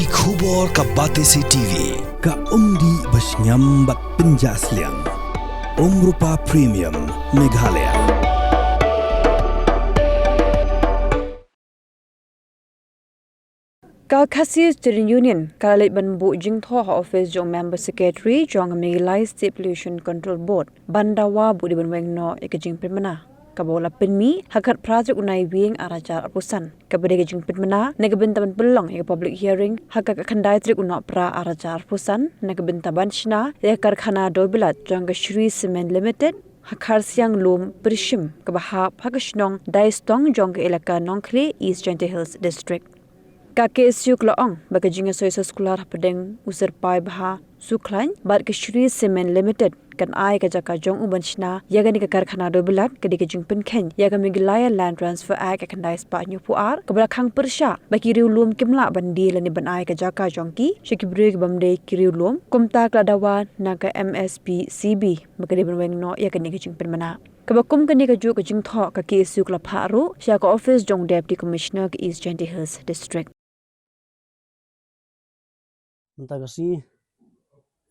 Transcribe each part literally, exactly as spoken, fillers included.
Ki khubor ka Batesi T V, ka umdih ba shngiam bad pynjah sliang. Umrupa Premium, Meghalaya. Ka Khasi Student Union ka la leit ban buh jingthoh ha office jong Member Secretary jong ka Meghalaya State Pollution Control Board ban dawa buh dei ban weng noh ïa ka jingpynbna kaba u la pynmih ha ka khatphra tarik u Naiwieng arhajar arphew san, kaba dei ka jingpynbna na ka bynta ban pynlong ïa ka public hearing ha ka khatkhyndai tarik u Nohprah arhajar arphew san na ka bynta ban shna ïa ka karkhana dewbilat jong ka Shree Cement Limited ha Kharsianglum Pyrshim kaba hap ha ka shnong Daistong jong ka ilaka Nongkhlieh, East Jaintia Hills District. Ka K S U ka la ong ba ka jingïasoi soskular hapdeng u Syrpai Bha Sukhlaiñ bad ka Shree Cement Limited kan ai ka jaka jong u ban shna ïa kane ka karkhana dewbilat ka dei ka jingpynkheiñ ïa ka Meghalaya Land Transfer Act khatkhyndai spah hynñiewphew ar, kaba la khang pyrshah ba ki riewlum kim lah ban die lane ban ai ka jaka jong ki sha ki briew ki bym dei ki riewlum, kumta ka la dawa na ka M S P C B ba ka dei ban weng noh ïa kane ka jingpynbna. Kaba kum kane kajuh ka jingthoh, ka K S U ka la phah ruh sha ka office jong Deputy Commissioner ka East Jaintia Hills District. Mynta ka sngi,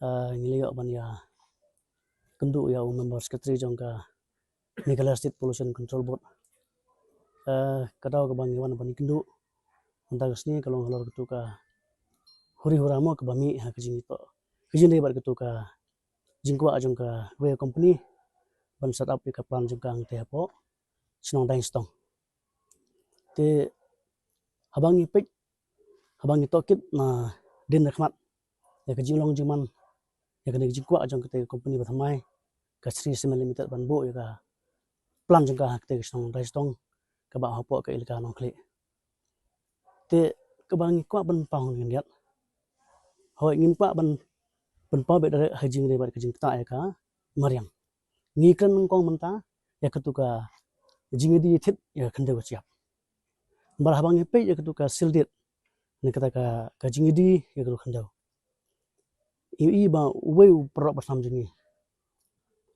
ah, ngi la ïoh ban ïakynduh ïa u Member Secretary jong ka Meghalaya State Pollution Control Board. Ah, ka daw kaba ngi wan ban ïakynduh mynta ka sngi ka long halor katu ka huri hura mo kaba mih ha ka jingthoh, ka jingdei bad katu ka jingkwah jong kawei ka company ban set up ïa ka plant jong ka hangtei hapoh shnong Daistong. Te haba ngi peit, haba ngi tohkit nadien naduh mynta ïa ka jinglong jingman ïa kane ka jingkwah jong katei ka company ba thymmai, ka Shree Cement Limited, ban buh ïa ka plant jong ka ha katei ka shnong Daistong kaba hapoh ka ilaka Nongkhlieh. Te kaba ngi kwah ban pynpaw ha kane ka miet, hooid, ngim kwah ban pynpaw beit direct ha ka jingdei bad ka jingktah ïa ka mariang. Ngi kren nyngkong mynta ïa katu ka jingïadie ïathied ïa ka khyndew ka shyiap. Namar haba ngi peit ïa katu ka seal deed ne kata ka, ka jingïadie ïa katu ka khyndew, i, i ba uwei u paralok basnam jong ngi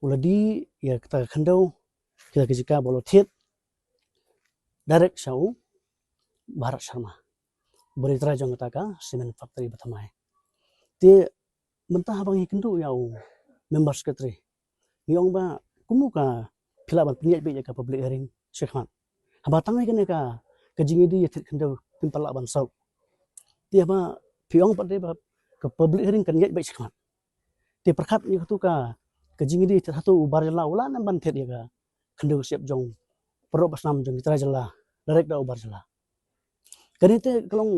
u la die ïa kata ka khyndew, kata ka jaka ba u la thied direct sha u Bharat Sharma, ba dei trai jong kata ka cement factory ba thymmai. Te mynta haba ngi kynduh ïa u Member Secretary, ngi ong ba kumno ka phi lah ban pynïaid beit ïa ka public hearing shakhmat, haba tang ïa kane ka, ka jingïadie ïathied khyndew phim pat lah ban sah. Te haba phi ong pat de ba ka public hearing kan ïaid beit shakhmat. Te pyrkhat ïa katu ka, ka jingïadie ïathied, hato u bar jylla u lah ne em ban thied ïa ka khyndew ka shyiap jong u paralok basnam jong ki trai jylla direct da u bar jylla? Kane te ka long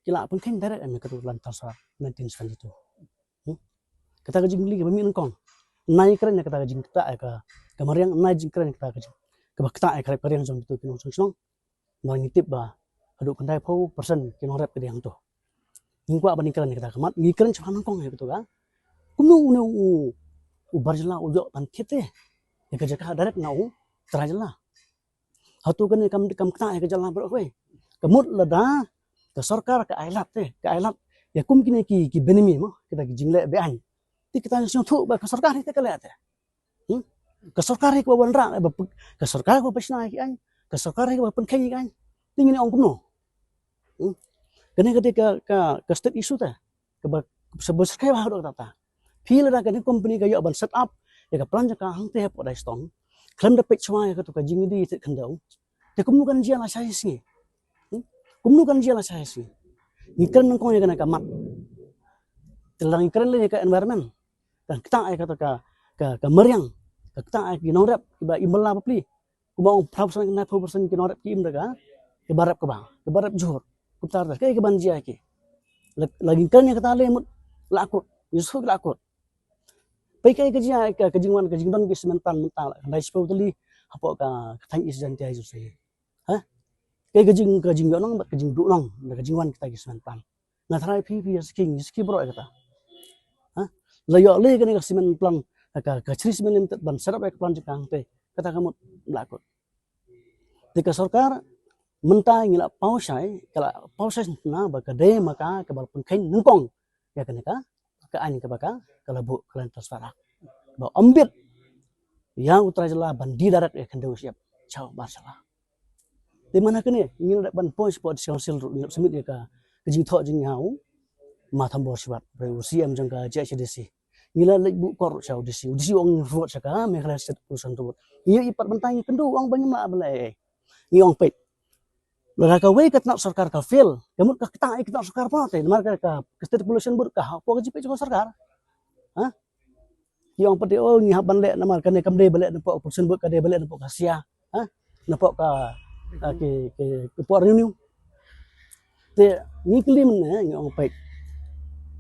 ki la pynkheiñ direct em ïa katu ka Land Transfer Act nineteen seventy-two. Hmm? Kata ka jingkylli kaba mih nyngkong. Nai kren ïa kata ka jingktah ïa ka, ka mariang, nai jingkren ïa kata ka jing, kaba ktah ïa ka rep ka riang jong kitu ki nongshong shnong. Namar ngi tip ba haduh khyndaiphew percent ki nongrep ki dei hangto. Ngi kwah ban ngi kren ïa kata ka mat, ngi kren shaphang nyngkong ïa katu ka. Kumno une u, u bar jylla u ïoh ban thied te ïa ka jaka direct na u trai jylla? Hato kane kam, kam ktah ïa ka jylla baroh kawei? Ka mut lada ka sorkar ka ai lad te, ka ai lad ïa kum kine ki, ki benami mo, kita ki jingleh be-aiñ, te kita ngi sngewthuh ba ka sorkar hi te ka leh te. Hmm? Ka sorkar hi kaba wanrah, ba, ka sorkar kaba pynshna ïa ki aiñ, ka sorkar hi kaba pynkheiñ ïa ki aiñ. Te ngin ong kumno? Hmm? Kane ka dei ka, ka, ka state issue te kaba, kaba syrkhei bha haduh katta. Phi, lada kane company ka ïoh ban set up ïa ka plant jong ka hangtei hapoh Daistong, khlem da peit shuwa ïa katu ka jingïadie ïathied khyndew, te kumno kan jia lashai sngi? Hmm? Kumno kan jia lashai sngi? Ngi kren nyngkong ïa kane ka mat. Te lada ngi kren leh ïa ka environment, kan ktah ïa kata ka, ka, ka mariang, ka ktah ïa ki nongrep kiba im bylla bapli. Kumba ong phra percent, khyndai phew percent ki nongrep ki im da ka, kiba rep kaba, kiba rep jhur. Kumta te kaei kaban jia ïa ki? La, la ngi kren ïa kata lei mut la kut, ngi shu la kut. Peit kaei ka jia, ka, ka jingwan, ka jingdon ki cement plant mynta la khyndai shiphew tylli hapoh ka, ka thaiñ East Jaintia Hills. Ha? Kaei ka jing, ka jingïohnong bad ka jingduhnong da ka jingwan kita ki cement plant? Nga tharai phi, phi ïa sngewthuh, ïa sngewthuh baroh ïa kata. Ha? La ïoh lei kane ka cement plant, ka, ka Shree Cement Limited ban set up ïa ka plant jong ka hangtei, kata ka mut la kut. Te ka sorkar mynta ngi la paw shai, ka la paw shai na ba ka dei ma ka kaba la pynkheiñ nyngkong ïa kane ka, ka aiñ kaba ka, ka la buh ka Land Transfer Act, ba ym bit ïa u trai jylla ban die direct ïa ka khyndew ka shyiap sha u bar jylla. Te mynta kane ngi la dep ban poi shapoh District Council ruh, ngi la dep submit ïa ka, ka jingthoh jingïaw ma Thombor Shiwat, u C M jong ka J H A D C. Ngi la leit buh kor sha u D C, u D C u ong ngi vote sha ka Meghalaya State Pollution Board. Ngi ïohi pat mynta ngi kynduh u ong ba ngim lah ban leh ei ei. Ngi ong peit, lada kawei ka tnat sorkar ka fail, ka mut ka ktah ïa ka tnat sorkar pat te, namar ka, ka State Pollution Board ka hapoh ka jingpeit jong ka sorkar. Ha? Ki ong pat te, oh, ngi hap ban leh namar kane kam dei ba leh napoh pollution board, ka dei ba leh napoh ka S I A, ha, napoh ka, ka, ki, ki, ki por revenue. Te ngi kylli mynne, ngi ong peit,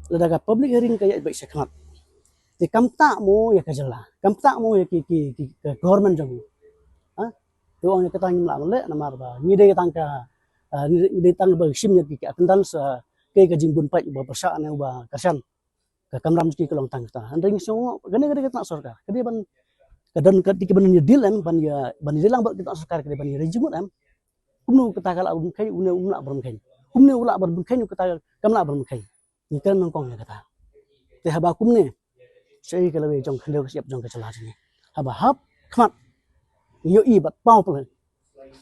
lada ka public hearing ka ïaid beit shakhmat, te kam ktah mo ïa ka jylla, kam ktah mo ïa ki, ki, ki, ka government jong ngi. Ha? Te ong ïa kata ngim lah ban leh namar ba ngi dei tang ka, ah, ngi dei tang ba shim ïa ki, ki attendance, ah, kaei ka jingbun paid ba pyrshah ne ba kyrshan. Ka kamram jong ki ka long tang kata. Hynrei ngi sngew, kane ka dei ka tnat sorkar, ka dei ban, ka don ka dei ka ban ïa deal em, ban ïa, ban ïa lang bad ka tnat sorkar, ka dei ban ïa ri jingmut em. Kumno kata ka lah ban kheiñ, une um lah ban kheiñ. Kumne u lah ban kheiñ, kata kam lah ban kheiñ. Ngi kren nyngkong ïa kata. Te haba kumne, shaei ka lawei jong khyndew ka shyiap jong ka jylla jong ngi. Haba hap khmat, ngi ïohi bad paw pynlong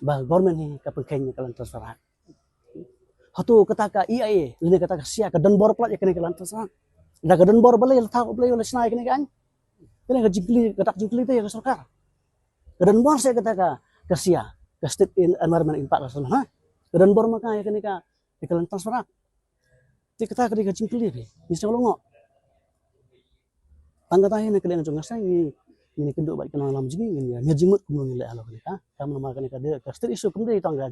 ba government hi ka pynkheiñ ïa ka Land Transfer Act. Hato kata ka E I A lane kata ka S I A ka don bor palat ïa kane ka Land Transfer Act? Da ka don bor balei la thaw, balei la shna ïa kane ka aiñ? Kane ka jingkylli, ka dak jingkylli te ïa ka sorkar. Ka don bor seh kata ka, ka S I A, ka State Environment Impact Assessment, ha? Ka don bor ma ka ïa kane ka, ïa ka Land Transfer Act? Te kata ka dei ka jingkylli phi, ngi sngewlyngngoh. Tang kata hi na ka liang jong nga sa ngi, ngi kynduh bad ki nongïalam jong ngi, ngin ïa mih jingmut kumno ngin leh halor kane ka kam, namar kane ka dei ka state issue, kam dei tang ka,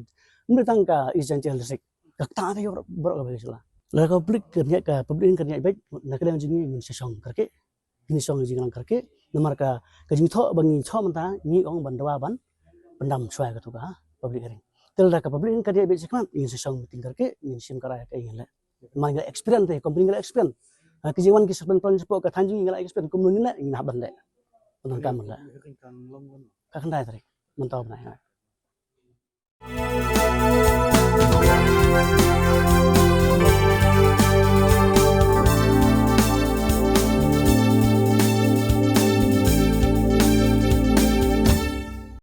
kam dei tang ka East Jaintia Hills District. Ka ktah ka ïa baroh, baroh kawei ka jylla. Lada ka public kan ïaid, ka public kan ïaid beit, na ka liang jong ngi ngin sa shong kyrkieh, ngin shong jingïalang kyrkieh, namar ka, ka jingthoh ba ngi thoh mynta ngi ong ban dawa ban pyndam shuwa ïa katu ka public hearing. Te lada ka public kan ïaid beit shakhmat, ngin sa shong meeting kyrkieh, ngin shim kyrkieh ïa kaei ngin leh. Namar ngi la experience te, company ngi la experience. Ha, ki jingwan ki sa pynplan shapoh ka thaiñ jong ngi, ngi la experience kumno ngin leh, ngin hap ban leh. Ban kam ban leh. Ka khyndai tarik mynta u bnai.